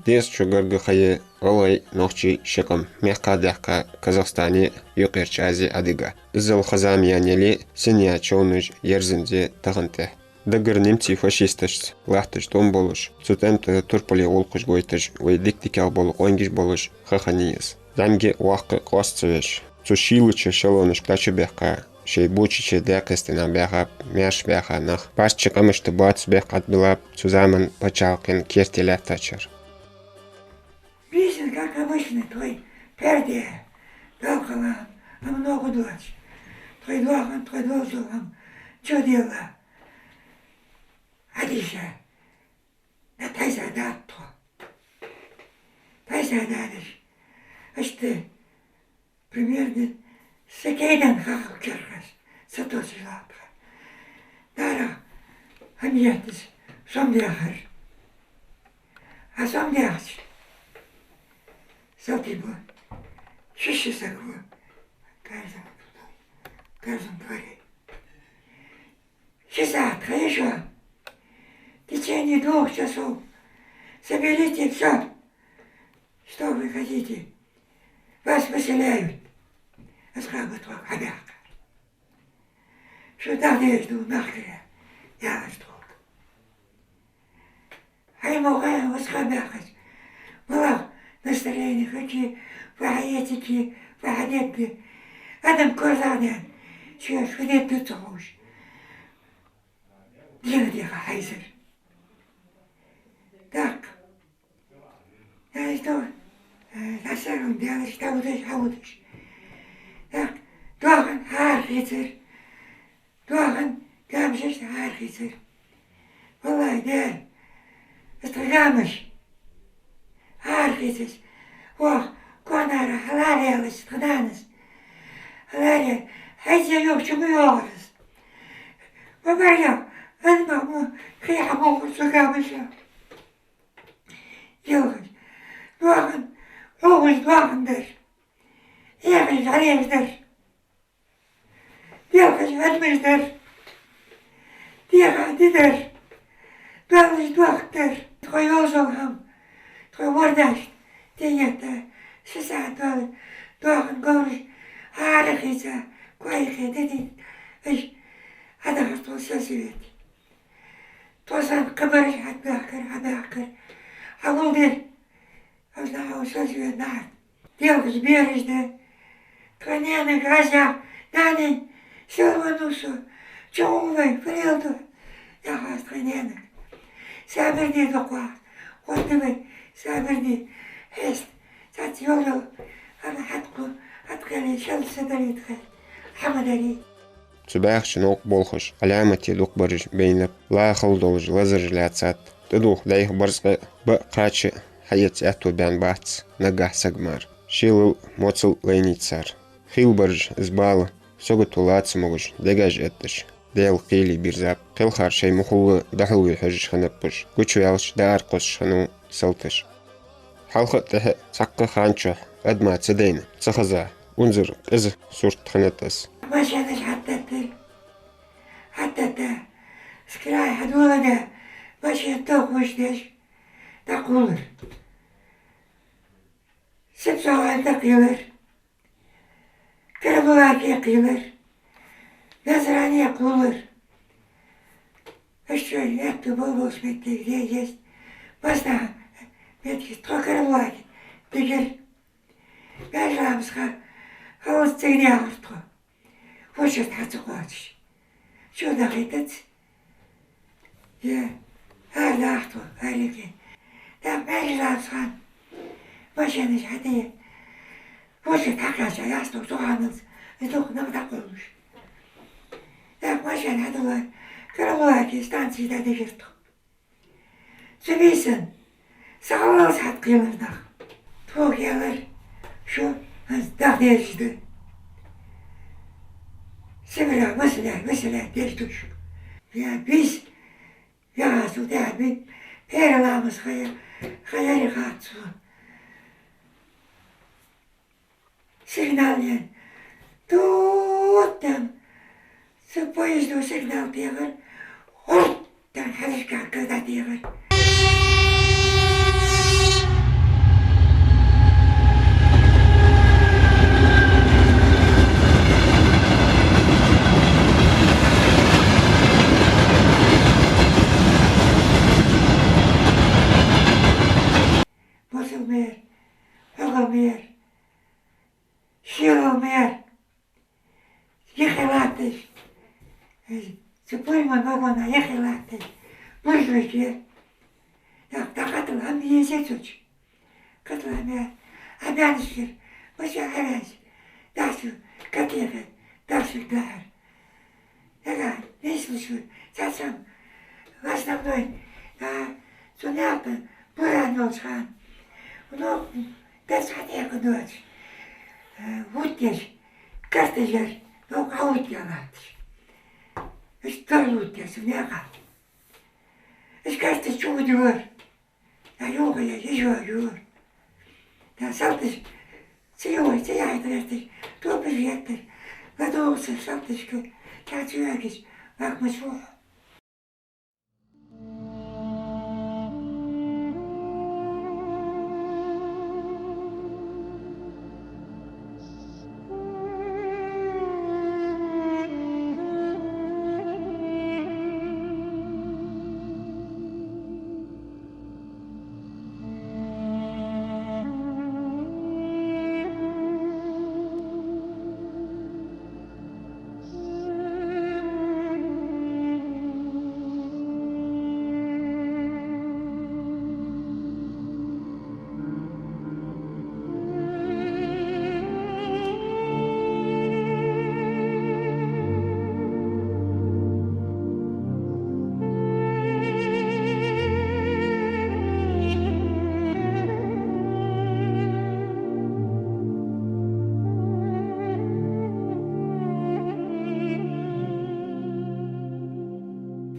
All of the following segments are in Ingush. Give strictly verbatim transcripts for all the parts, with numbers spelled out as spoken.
Дезача гаргара ха я гӀалгӀай, нохчий ши къам, мехках даьккха Казахстане, Юкъерча Азе, Ӏодига. Иззал ха-зама яьнна яле, синъяь човнаш ерзанза я тахан тӀехьа. Даггара немций фашисташца латташ тӀом болаш, цу тӀема тӀа турпале гӀулакхаш гойташ, вай дика-дикагӀа бола къонгаш болаш ха хиннай из. ЗӀамига, воккха къост ца веш, цу шийлача эшелонашка дӀачубаьккха, шоай бочача даькъе стенах баьхаб, маьрша баьха нах. Барт ши къамашта боаца бехк ӀотӀабиллаб цу заман паччахьалкхен керте лаьттачар. Бийсан, как обычно, тхоай пхьарде, далкъала, ам ногу доаца. Тхоай доахан, тхоай долча хӀама чу делла. Хьадийша, да тхьайса даьд тхо. Тхьайса даьдаш. Иштта примерно сакейдан хахал керхас, сатосаш латтаха. Дара, хӀама еттас, сом дехар. А сом дехача, салтий бу, шишша саг бу, гарзан, гарзан твари. Ши сахьат ха я шоана. В течение двух часов соберите всё, что вы хотите. Вас выселяют. Аз хабар тхога хьабаьккхар. Шо дӀадеш ду нах кара, яхаш тхога. Хьай мо гӀайгӀа васха баьхкача, малагӀа настроени хилча, ваха эцача, ваха дедда. Адам корзагӀдаьнна, шоаш фу дедда ца ховш. Дена деха хьайзар. Так. Яй то, э, дӀасарун делаш, дӀавудаш, хьавудаш. Так, доахан хьархийцар. Доахан гамашта хьархийцар. Валлахьи, Даьла, из тха гамаш хьархийцача, вах, конара хьалараялаш тха нанас. Хьалараяь, хьайза йохча ма йоагӀар из. Ва Марьям, ан ма му хий хьабохар цу гамаша. Делхаш, доахан, хьогаш доахан дар. Эхаш, жӀалеш дар. Делхаш, адамаш дар. Деха ди дар. Доаллаш дохк дар. Тхо йолча хӀама, тхо вордаш, тӀаетта, ши сахьат доаллаш, доахан говраш хьархийца, кхоайхе дедийта, иш хьадахар тхо сельсовете. Тхо санна кхыбараш хьатӀабаьхкар, хьабаьхкар, хьагулдир. Аз нахьа сельсовет нахьа. Делхаш бераш да. Тха наьнага аз яхар: «Нани, сел веннав со, чу гӀо вай, фу леладу?» — яхар аз тха наьнага. Сабар де, дукха ваха, хӀотта вай, сабар де, хьеста, цхьацца йол-йол, хӀама хьатӀакху, хьатӀакхели, шел са дарий тха, хӀама дарий. Цу баьхача новкъа болхаш, Ӏаламате дукхагӀбараш байнаб, лоа хала долаш лазараш лаьцад, тӀадувха дӀайха барзкъа, баа кхача хьаэца аьттув баьннабац наггахьа сага мара. Шелал, моцал лайнай цар. Хийла бараш из бала, сагото лаца могаш, дегаш этташ, Даьла кхеле бирзаб. Кхелхар шоай мухӀалла дӀахьулве хьожаш хиннаб уж, гучаваьлча дӀааракхоссаш хиннав салташа. Хьалха а, тӀехьа а цхьаккха хана чухь, адама ца дайна, ца хеза, унзара къиза сурт хиннад из. Машенаш хьатӀадеттар. ХьатӀадетта, с края хьадоладаь, машен тохаш деш, дӀакхоллар. Сипсован дӀакхийлар. Карабулаке кхийлар. Назране кхоллар. Ишта шоай аьттув болаболча моттиге дегест. Массанахьа моттиге тхо Карабулаке дигар. Маьрша ламаз хинна, хӀанз цига яхар тхо. Вошас хьа ца кхоачаш. Чу дахийтац. Е, ара даха тхо, ареке. ТӀаккха маьрша ламаз хинна, машенаш хьатӀае. Вошас хьакхаьча, ясту цу ханнас, из дукха нах дӀакхоллаш. ТӀаккха машен хьадуллар, Карабулаке станце дӀадигар тхо. Цу бийсан сахьаллалца хьатӀакхийлар нах. Тхога аьлар: «Шо хӀанз даха дезаш да. Сибре василе, василе деш да шо». Я бийса, я хасу, я би, пхьера ламаз хая, хаяри хацу. Сигнал яьнна. Тут там. Цу поезда сигнал дехар. Хурт там хьалхашка кагадехар. Цу пойман вагона яхе латташ, буржуйке. Як дӀакхатал хӀама еза цу чу. Кхатал хӀама я, хӀама яьннаш хир, маша хьаваьннаш. Дахчу катехе, дахчу дахьар. Яга, нийслуш ву, цхьа сам, в основной, а, цу наькъа буран йолча хана. Ну, дас хьатӀехьа доацаш, э, вуттеш, картажар, ну, хьавуттаялатташ. Ишта тарлуттеш, цу наькъа. Ишта карташ чу удивар. Я юха, я ижо юр. Я салташ, ца йой, ца яй тӀартташ, топаш етташ, гадовса салташка, я ца йогаш, вакмаш вух.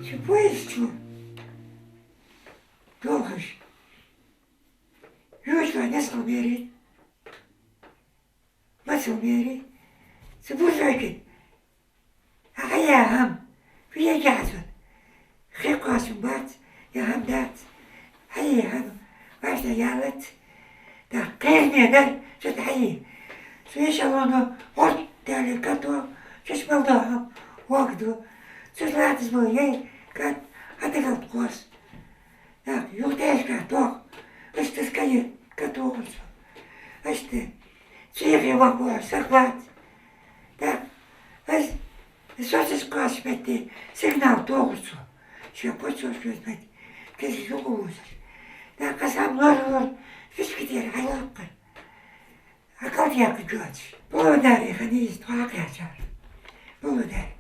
Цу поезд чу долхаш, южла несхал берид, масал бери, цу буржуйкин. Хьаяь хӀама, виега хьазот. Хи кхоачам бац, я хӀама дац. Хьаяь хӀама, вӀаштӀехьа ялац. ТӀаккха кхераме дар, цу тӀа хьаяь. Цу эшелоно гӀорт даьле катох, чуч мел дола хӀама вогду. Цу латаш бола яй кат хьатӀагӀалт кхос. ТӀаккха юхатехка тох, ишта скайе катохар цо. Ишта цӀийхе вахо саг вац. ТӀаккха из, из соцаш кхоачача метте сигнал тохар цо. Шоай кочо шоай метте киза юхавозаш. ТӀаккха сам лор-лор фишка тӀера хьалаккхар. Акалт яккха гӀоьдаш. Павлодаре хиннай из тхо хьакхаьчар. Павлодаре.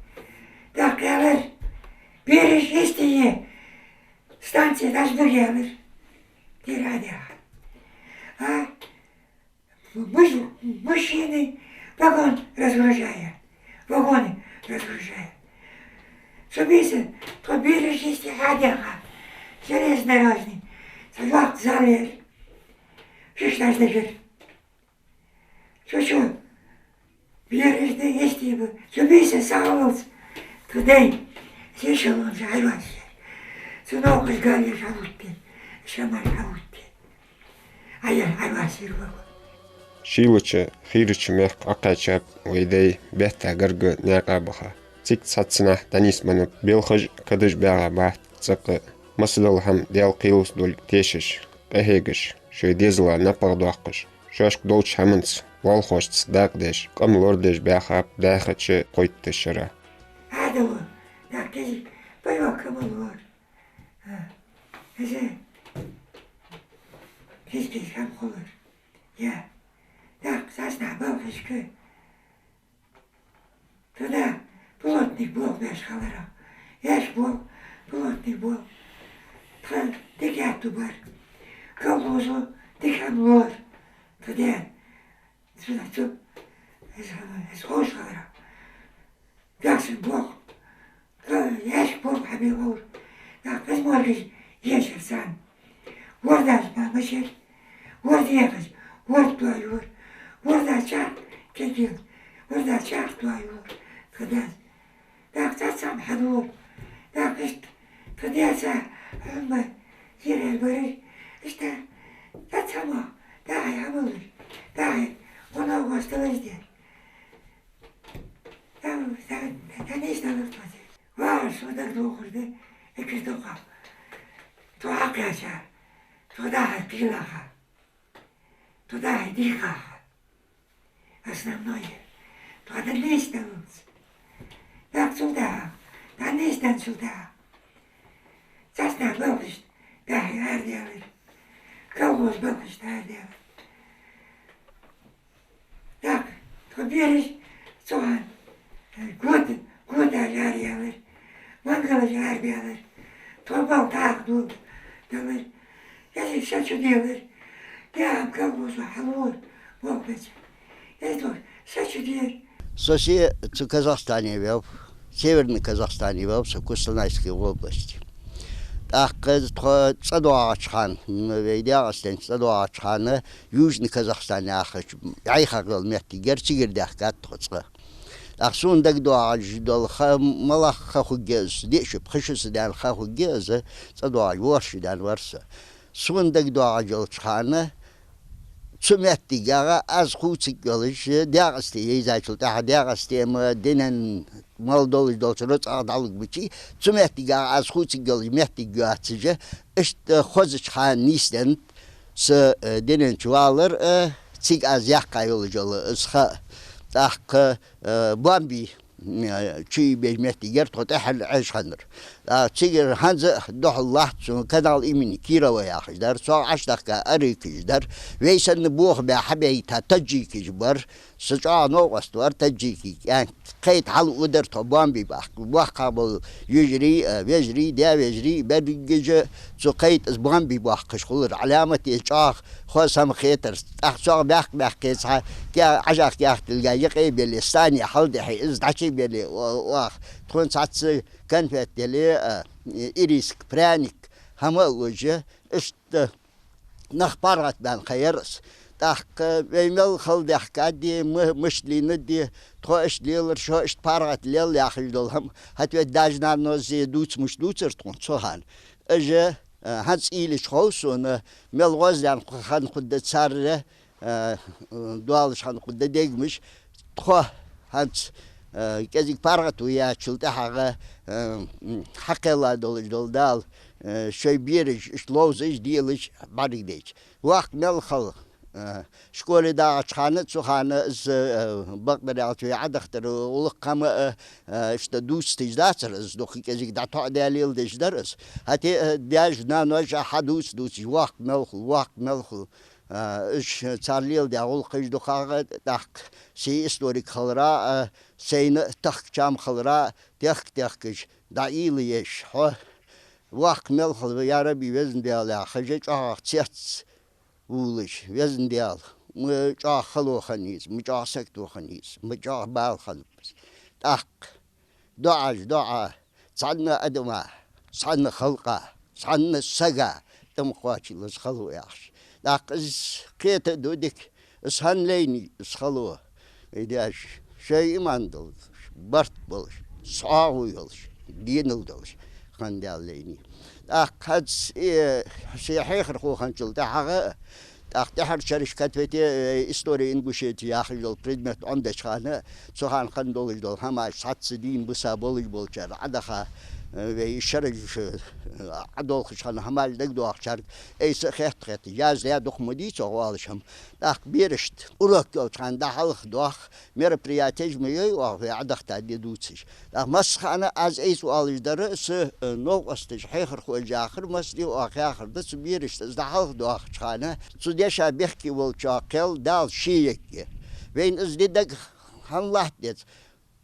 ТӀаккха аьлар: «Бераш йисте е, станце дӀачубуге», — аьлар. Тера а дехьа. А? Муш-, машины, вагон разгружая. Вагоны разгружая. Цу бийсан тхо бераш йисте хьадеха. Железнодорожный. Цхьа йоккха зал яр. Шиш этаж дар. Цу чу бераш да, йисте ба. Цу бийсан сахьалалца тха дай, из эшелон хьайоссаяр. Цу новкъош галеш хьавуттаер, шамаш хьавуттаер. Ӏаяр хьайоссаяр вагон. Шийлача, хийрача мехка Ӏокхаьчаб вай дай, бетта гарга наькъа баха. Цига цхьаццанахьа дӀанийсбеннаб, белхаш а, кадаш а багӀа бац цӀаккха. Масса дола хӀама Даьла кхелаца долга тешаш, къахьегаш, шоай дезала напагӀа доаккхаш, шоашка долча хӀаманца, лоалахошца дакъа деш, къам лорадеш баьхаб даьхача кхойттача шера. Ӏадало, дӀа кизиг, пайвак хӀама лора. А, из киз-киз хӀама хулар. Я, дӀа цхьаннахьа балхашка. Тхо да плотник болх беш хиларах. Эш болх, плотник болх. Тха дика аьттув бар. Колхозо дика хӀама лора. Тха даьна. Цу, цу, из, из ховш хиларах. Дакъа болх. Тха эш болх хьабе вовр. ТӀаккха возможность ешар царна. Вордаш ма машер, ворд яхаш, ворд тоаювар, ворда чарх кегил, ворда чарх тоаювар, тха дас. ТӀаккха цхьацца хӀама хьадора. ТӀаккха иштта тха даьца хӀама зирар бараш, иштта цхьацца хӀама, дӀахьа хӀама луш, дӀахьа гӀо-новкъост лазде. Тан, тан, тан нийсдалар тхоца. ВагӀаш со дагадохар да, экир дукха. Тхо хьакхаьча, тхо дӀахьа кхелаха, тхо дӀахьа дийхаха. Основное. Тхо да нийсдалалца. ТӀаккха цул тӀехьа ДӀанийсденначул тӀехьагӀа цхьацца нах балхашта дӀахьа арадаьлар, колхоз балхашта арадаьлар. ТӀаккха тхо бераш цу хана, э, гота, готаш араялар, мангалаш арабаьлар, тхо балха тӀаккха долга далар. Из са чу делар, я ам колхозо хьалвора, бохбац. Из тхо са чу делар. Со се цу Казахстане вев, Северный Казахстане вев со, Костанайской области. ТӀаккха тхо цӀадоагӀача хана, м, вай ДегӀастенца цӀадоагӀача хана, Южный Казахстан яхача, ГӀайхагӀ йола моттиг яр, цигара даьхкад тхо цкъа. ТӀаккха сона дагадоагӀаш дола ха, малагӀа ха хургья из, диъ шу, пхи шу ца даьнна ха хургья из, цӀадоагӀаш ворхӀ шу даьнна вар со. Сона дагадоагӀаш йолча хана, цу моттигагӀа аз хувцаргйолаш, ДегӀасте йийзачул тӀехьагӀа, ДегӀасте-м динан мел долаш долча рузкъах дӀалургбича, цу моттигагӀа аз хувцаргйолаш моттиг йоацаш, иштта хозача хана нийсденнад са, э, динан чу валар, э, цига аз яьккха йолаш йола из ха. ТӀаккха, э, бомби, э, чуйибеш моттиг яр тхо тӀехьа Ӏеш хиннар. ТӀаккха цигара хӀанз а духьал латт сона канал имени Кирова яхаш дар, цох Ӏочудахка арыкаш дар, вай санна боха баь хьабайта таджикаш бар, са чӀоагӀа новкъост вар таджикий кӀаьнк. Кхайта хьалъодар тхо бомби бахка. Бохка бола йижарий а, вежарий, даь-вежарий, берригаш а цу кхайта из бомби бохкаш хулар. Ӏаламате чӀоагӀа хоза хӀама хетар. ТӀаккха цох баьхка-баьхка цхьа кӀа-, Ӏажах каьхатилга юкъе беле, стане хьалдехье, из дӀачубеле, о-, оаха тхона цхьацца конфет деле, а, ириск, пряник, хӀама а луш, иштта нах паргӀатбаьнна ха яр из. ТӀаккха вай мел хала даьхкад, ма-, мишта лийннад, тхо иштта лелар, шо иштта паргӀата лел яхаш дола хӀама, хӀаьта вай даьша-наьноша дувца мишта дувцар тхона цу хана. Уж, э, хӀанз уйла йича хов сона, мел гӀоздаьнна хинна хургда цар, э, доалаш хинна хургда дегаш. Тхо хӀанз, э, кӀезига паргӀато яьчул тӀехьагӀа, э, м, хьакхелла долаш дола Дала, э, шоай бераш иштта ловзаш, делаш бӀаргадайча. Воккха мел хала, э, школе дагӀача хана, цу хана из, э, бакъдар аьлча, вай Ӏодахийтар гӀулакх хӀама, э, э, иштта дувца тӀа дацар из, дукха кӀезига дӀатоӀадаь леладеш дар из. ХӀаьта, э, даьша-наьноша хьадувца-дувцаш, воккха мел хул, воккха мел хул. А, уж цар леладаь гӀулакхаш дукхагӀа, тӀаккха се историк хилара, а, сайна тахка чам хилара, техка-техкаш дӀаийла еш, хьо воккха мел хила, я Раби, Везан Даьла, хьажа чӀоагӀа цецвувлаш, Везан Даьла, ма чӀоагӀа хало хиннай из, ма чӀоагӀа сагото хиннай из, ма чӀоагӀа бала хиннаб из. ТӀаккха доӀаш доӀа, цхьанне адама, цхьанне халкъа, цхьанне сага тӀема кхоачалу из хало яхаш. ТӀаккха из кхета а ду дика, из хӀана лайнай из хало. Вай даьша шоай иман долаш, барт болаш, сагӀо йолаш, денал долаш хиннадаьлча лайнай. ТӀаккха хӀанз, э, се хьехархо хинначул тӀехьагӀа, тӀаккха тӀехьарча шерашка катвете, э, «История Ингушетии» яхаш йола предмет Ӏомадеча хана, цу хана хинна долаш дола хӀамаш, цхьацца дийна биса болаш болчар Ӏодаха, э, вай шераш, э, Ӏодолхаш хинна хӀамаш дагадоагӀачарга, айса а хетта-хетта, яздаь дукха ма дий цох оалаш хӀама. ТӀаккха берашта урок йолча хана дӀахьалхадоах, мероприятеш ма йой оаха вай Ӏодахийта ди дувцаш. ТӀаккха массахана аз айса оалаш дар, са, э, новкъосташа, хьехархоша яхар, массане оаха яхар да, цу берашта из дӀахьалхадоахача хана, цу деша бехке волчоа кхел Дала ше ергья. Вайна из ди дага хӀана латт деза?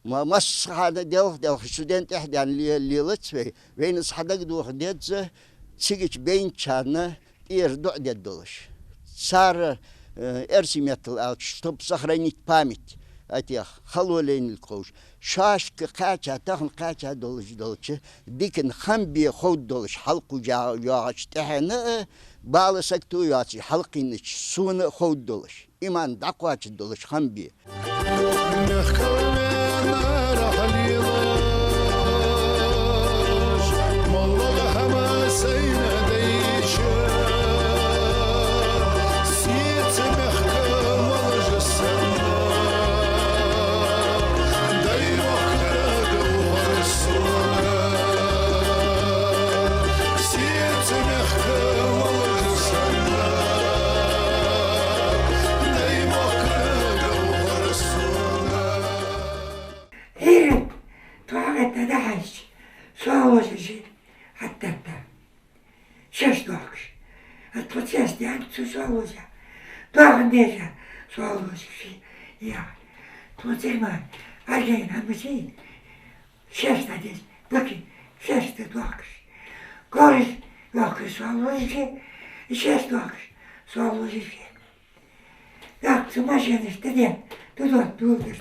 Ма-, массахана делха-делхаш цу ден тӀехьа даьнна ле-, лелац вай. Вайна из хьадагадоха деза, цигача байначарна тӀера дуӀа дергдолаш. Цар, э, эрсий меттала аьлча, чтоб сохранить память от тех, хало лайнилга ховш. Шоашка кхаьча, тахан кхаьча долаш долча дикан хам бе ховргдолаш хьалкхувш йоагӀача тӀехьенна а, бала сагото йоацаш хьалкхийнача сона а ховргдолаш, иман дӀакхоачаргдолаш хам бе. Мехкал венна рахьа лелаш, моллагӀа хӀама сайна дайча, сеца мехка молаш санна, дай мохкара говхар сона. Сеца мехка молаш санна, дай мохкара говхар сона. Аттатта. Шераш доахкаш. А тхо цецдаьннад цу соалоза. Доахан деза соалоза ши яха. Тхо цига ма аргена хӀама ма йий. Шераш дӀадеза. Баки шераш да доахкаш. Говраш йоахкаш соалоза ши. И шераш доахкаш соалоза ши. ТӀаккха цу машенаш тӀадена, тӀадоттадоаладир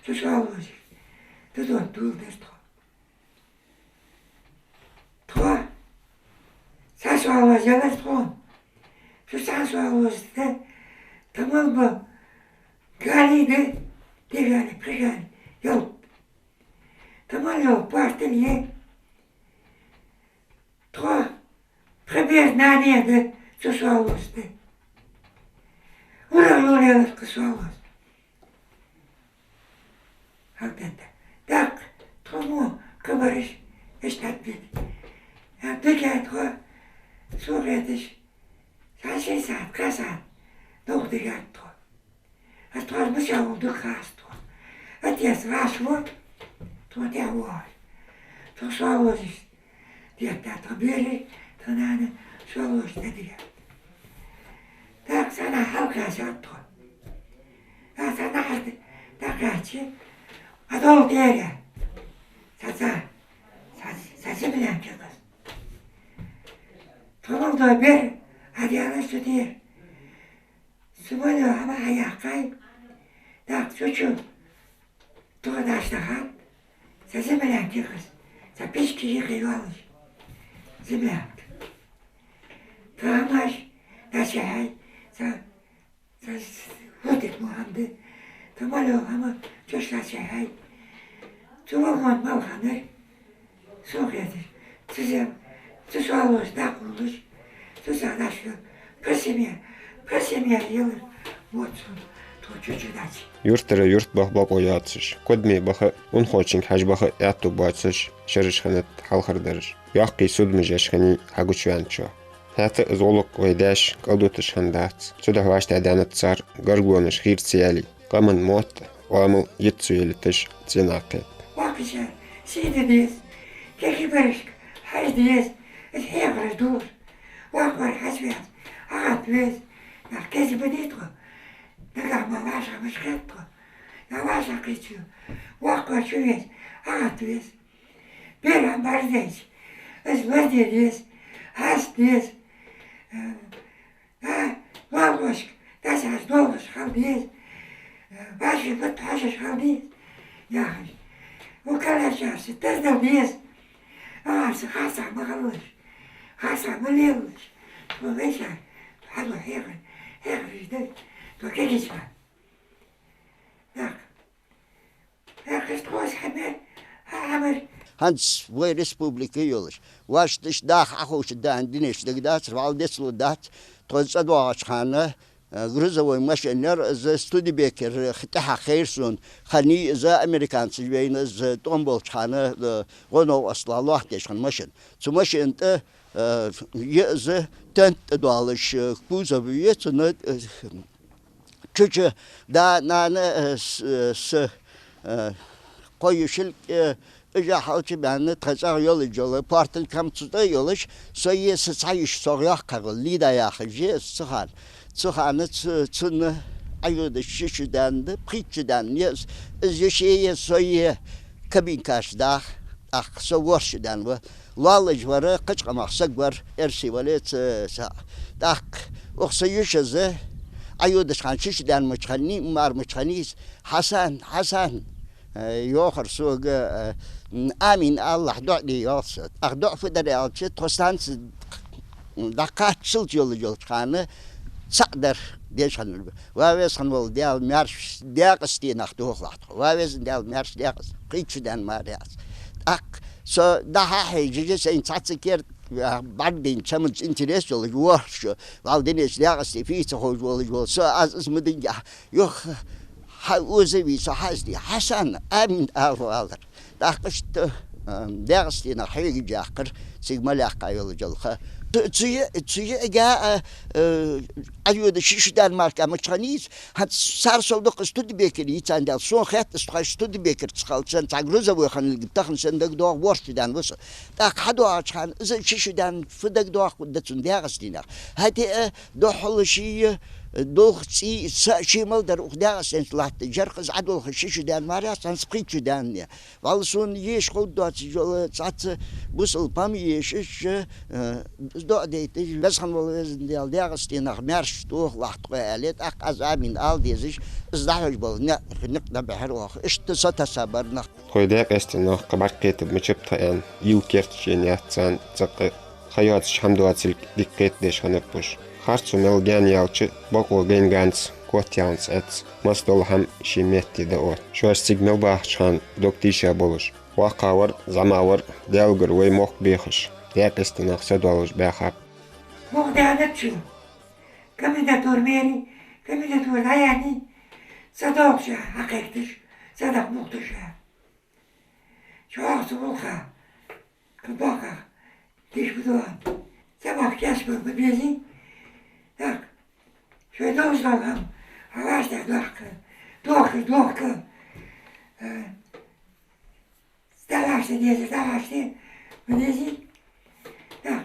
цу соалозаш. ТӀадоттадоаладир тхо. Тхо цхьа соалоз ялар тхона. Цу цхьан соалоза тӀа тӀа мел ба гали да, дегали, пхьегали, йолп. ТӀа мел йола портал я. Тхо пхи бер нана да цу соалоза тӀа. Ура, ура, ялар тха соалоз. ХьалтӀаьтта. ТӀаккха тхо мо кабараш иштта тӀабита. Я дика тхо сохеташ. Цхьа ши сахьат, кхо сахьат дукха дигад тхо. Ас тхоаш мича ву дукха хац тхо. Отец ваш ву, тхо тӀехвоагӀаш. Тхо соалозаш. Детта тха бераш, тха нана соалозаш тӀадигад. ТӀаккха сана хьалкхаьчад тхо. А сана хьалкхаьча, а дол тӀера. Цхьа, цхьа, цхьа, цхьа землянка кхас. Тхо мел дола бер, а дела цу тӀера. Цу мел йола хӀама хьаяьккхай, тӀаккха цу чу тхо дӀатӀадахад, цхьа землянка кхас, цхьа печка юхе йолаш землянка. Тха хӀамаш дӀасахьай, цхьа, цхьа хӀутик мо хӀама да, тха мел йола хӀама чу дӀасахьай. Цу вагон мел хиннар. Сохеташ. Цу зем, цу соалоза дӀакхувлаш, цу сагӀа дӀашо, пхи семья, пхи семья ялар, вот цун, тхо чу-чу дац. Юртара юрт баха бокъо йоацаш, кодаме баха, унахочунга хьажа баха аьттув боацаш, шераш хиннад хьалхардараш. Йоккхий судмаш еш хиннай хьагучаваьнначоа. ХӀаьта из гӀулакх вай даьша кӀалдуташ хиннадац. Цудухьа вӀаштӀехьадаьннад цар гаргалонаш хийра ца яле. Къаман мотт, оамал йиц цу ялиташ цӀенагӀа кхет. Воккхачар сий де деза, кегий берашка хьажа деза, из хьехараш дувц. Воккхавар хьаьшваьнна, хьагӀатта веза, нах кезе бадий тхо, нагахь ма вӀашагӀкхетт тхо, нах вӀашагӀкхийтача, воккхавар чу веза, хьагӀатта веза. Бер хӀама бӀаргадайча, из лазде деза, хьаста деза. Э, а, лоалахошка дӀасахьажа долаш хила деза. Э, башха бутт хьожаш хила деза, яхаш. Ву калачарца таздала деза. Ахьарца харцахьа ма хилалаш, харцахьа ма лелалаш. Тхо вешар, хьадо хьехар, хьехараш дар, тхо кегийча. Так. ХӀанз вай республика йолаш, вӀаштӀехьа даха Ӏохувшаргда аьнна динеш дагадацар, вӀалла дицлургдац. Тхо цӀадоагӀача хана, э, грузовой машен яр из, Студебекера тӀехьа хайра сона, хиннай из американцаша вайна из тӀом болча хана, э, гӀо-новкъостал лохадеш хинна машен. Цу машен тӀа, э, я из тент тӀа долаш, э, кузов я цун, э, чу-чу да, нана, э, с-, э, с-, э, кхо йиша, э, уж хьалчубаьнна, тха цӀагӀа йолаш йола портал кам цу тӀа йолаш, со е са цхьа йиша сох йоккхагӀа, Лида яхаш я из цу хана. Цу хана цу-, цунна Ӏайодаш ши шу даьнна да, пхийтта шу даьнна я из, из йиша е, со е кабинкаш даха, тӀаккха со ворхӀ шу даьнна ва. Лоаллаш вар, кхыча къамах саг вар, эрсий вале ца, ца. ТӀаккха укх са йишас Ӏайодача хана ши шу даьнна мича хиннай, мар мича хиннай из, Хьасан, Хьасан, э, йоахар сога, э, амин алалахь, дуӀа де йоах со. ТӀаккха дуӀа фу дар аьлча, тхо станце дӀакхаччалца йолаш йолча хана цхьаъ дар деш хиннар. Ва Веза хинна вола Даьла маьрша, даькъастий нах дохалахь тхо. Ва Веза Даьла маьрша, даькъастий, пхийтта шу даьнна мара яц. ТӀаккха со дӀа-хьа хьежаш, сайна цхьацца керда бӀаргадайна, цхьа мунца интерес йолаш, ворхӀ шу, вӀалла динеча даькъастий фий ца ховш волаш вола со, аз из ма динге, юха хьаозавий со, хьаздий, Хьасан, амин ала валар. ТӀаккха иштта, а, даькъастий нах хьегаш яьккхар, Цига ма лаьхкъа йолаш йола ха. Цу, цу йи-, цу йиӀига, а, э, Ӏайода ши шу даьнна мара кхы мича хиннай из. ХӀанз цар сол дукха Студебекера йийцан дел. Сона хетта, из тхо Студебекера ца хилча, цхьа грузовой хиннилга тахан сона дагадоагӀа ворхӀ шу даьнна ва со. ТӀаккха хьадоагӀача хана, из ши шу даьнна фу дагадоагӀа хургда цунна Даькъастенах. ХӀаьта а, духхьал ший, э, дулх, цӀий, са ший мел дар укх Даькъастенца латташ яр-кх из, Ӏадолхаш ши шу даьнна мара яц, хӀанз пхийтта шу даьнна я. Валлахӏи, сона еша ховргдоацаш йола цхьацца бусалба хӀама ешаш, э, из доӀа дайташ, Веза хинна вола Веза Даьла, Даькъастенах маьрша тохалахь тхо аьле, тӀаккха аз амин ала дезаш, из дӀахьош бола никъ, никъ дӀабихьар оаха. Иштта со тесса бар нах. Тхоай Даькъастенах кхы бӀаргакхетаргба мичаб тха аьнна, уйла керта шийна яц царна цӀаккха. Ха йоацаш хӀама доацилга дика кхетадеш хиннаб уж. Харцо мел гаьна яьлча, бокъо гайна ганз, котъяланза эц, масса дола хӀама ший метте да отташ. Шоаш цига мел бахача хана дог тийша болаш, воккхагӀвар, зӀамагӀвар, Даьлагара вай мохк бехаш, Даькъастенах са доаллаш баьхаб. Мух даьнначул комендатура мери, комендатура дӀаяьннай, са доагӀаш хьакхайкадеш, са дакъа мух деш. Чохь цу гӀулакха, кхы боккхагӀа деш ба доагӀан. Цхьа бакъ кеш бар ма безий. Так, шоай довза доагӀан, хьаваьш тӀехь дохка, дохка, дохка. Э, дӀаваьш де деза, дӀаваьш де, ма дезий. Так,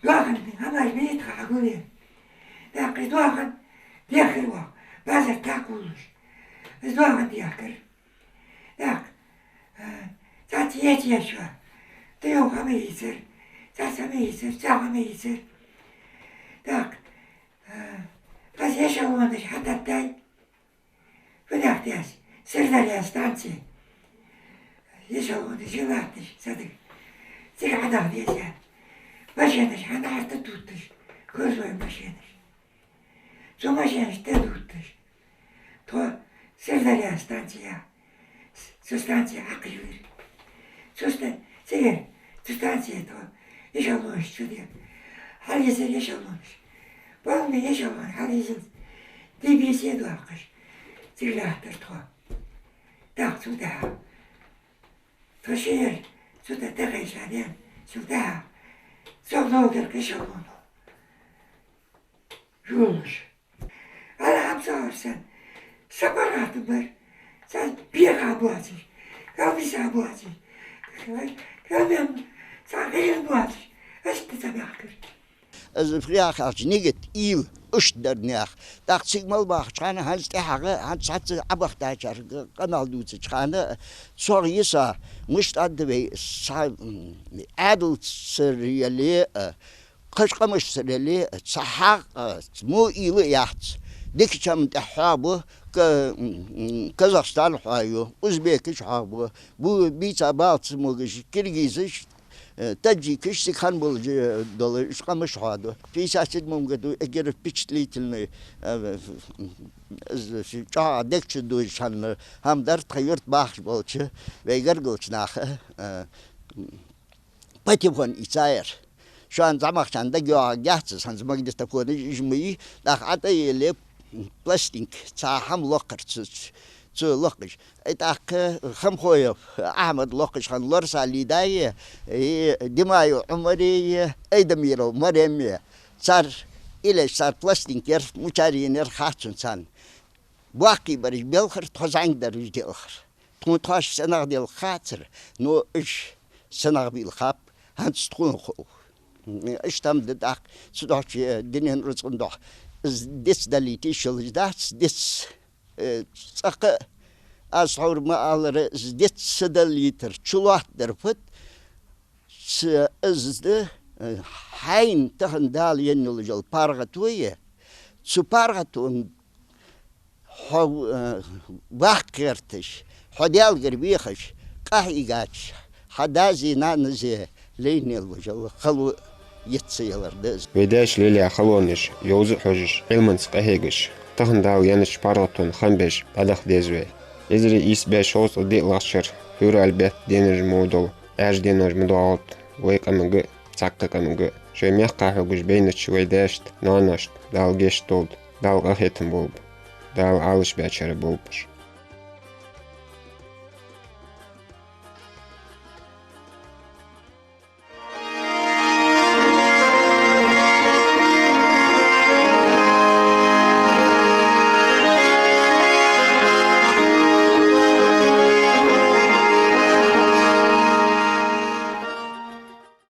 доагӀан, хӀамаш бийта хьагуле. Так, из доагӀан, дехкар вах, базар так уллаш. Из доагӀан дехкар. Так, э, цаца еци ешва. Ту йо хӀама йийцар, цаца хӀама йийцар, цаца хӀама йийцар. Так, э, тхо эшелонаш хьататтай. Фу деш деза? Сырдарья станци. Эшелонаш латташ, садыг. Цига хьадах деза. Машинаш хьанахьарта тутташ. Грузовой машинаш. Цу машинаш тӀа дутташ. Тхо Сырдарья станция. Цу станция хьакхийвир. Цу ста-, цигара, цу станция тхо эшелонаш чу де. Хьалъезар эшелонаш. Полный эшелон хьалъезар. Дибисе доаккхаш. Цига латтар тхо. ТӀаккха цул тӀехьа. Тхо шиъ яр, цу тӀа тӀакхайша ден, цул тӀехьа. Цо долгар эшелоно. Жулуш. Ала хьамсагӀар сан, са паргӀата бар, сан беха боацаш, калбиса боацаш, калбен сан хилин боацаш, аста ца баьхкар. Из фу яхача, нигат, уйла, иштта дар наьха. ТӀаккха цига мел бахача хана, хӀанз тӀехьагӀа, хӀанз цхьацца Ӏобахийтачар къамаьл дувцача хана, цох йиса, мишта аргда вай, са, м, Ӏаьдалца ца яле а, кхыча къамашца яле а, цхьа хьакъ а, мо уйла а яц. Дикача хӀаман тӀа хьоабу, Ка-, м, Казахстан хьоаю, узбекаш хьоабу, бу-, бийца бала ца могаш, киргизаш, э, таджикаш, цига хинна болаш, э, дола уж къамаш хьоаду. Пятьдесят седьмом году эггара впечатлительный, э, из чӀоагӀа дег чу дувзаш хинна хӀама дар тха юрта бахаш болча вай гаргарча наха, э, патефон ийцаяр. Шоана зӀамагӀчарна дагайоагӀаргьяц из, хӀанз магнитофонаш уж ма йий, тӀаккха ӀотӀаелле пластинка, цхьа хӀама локхар цу, цу локхаш. Ай тӀаккха Хамхоев Ахьмада локхаш хинна Лорса Лидае, и Димаев Ӏумаре, Айдамиров Марьяме. Цар, илеш цар пластинка яр, мичара енар хац царна. Боккхий бараш белхар, тхо зӀамига дараш делхар. Тхона тхоаш сенах делха хацар, но уж сенах белхаб, хӀанз тхона хов. Иштта хӀама да тӀаккха, цудухьа дунен рузкъан духьа из диц далийта йиш йолаш дац, диц, э, цӀаккха а, аз хьовр ма аллара, из диц ца далийтар, чулоаттадар фуд, ц-, из да, э, хьайна тахан Дала енна йолаш йола паргӀато я, цу паргӀатон хьо, э, ваккха гӀерташ, хьо Даьлагара вехаш, къахьийгача, хьа дази нанази лайнел вожал хало йиц ца ялар да из. Вай даьша лелаяь халонаш йовза а хьожаш, Ӏилманца къахьегаш, тахан Дала еннача паргӀатон хам беш дӀадаха деза вай. Эзар ийс бӀаь шовзткъа диълагӀча шера февраль бетта денаш мо дола Ӏаьржа денаш ма доагӀалда вай къамага а, цхьаккха къамага а. Шоай мехка хьегаш байнача вай даьшта, ноаношта Дала гешт долда, Дала къахетам болба, Дала Ӏалашбаьчарех болба уж.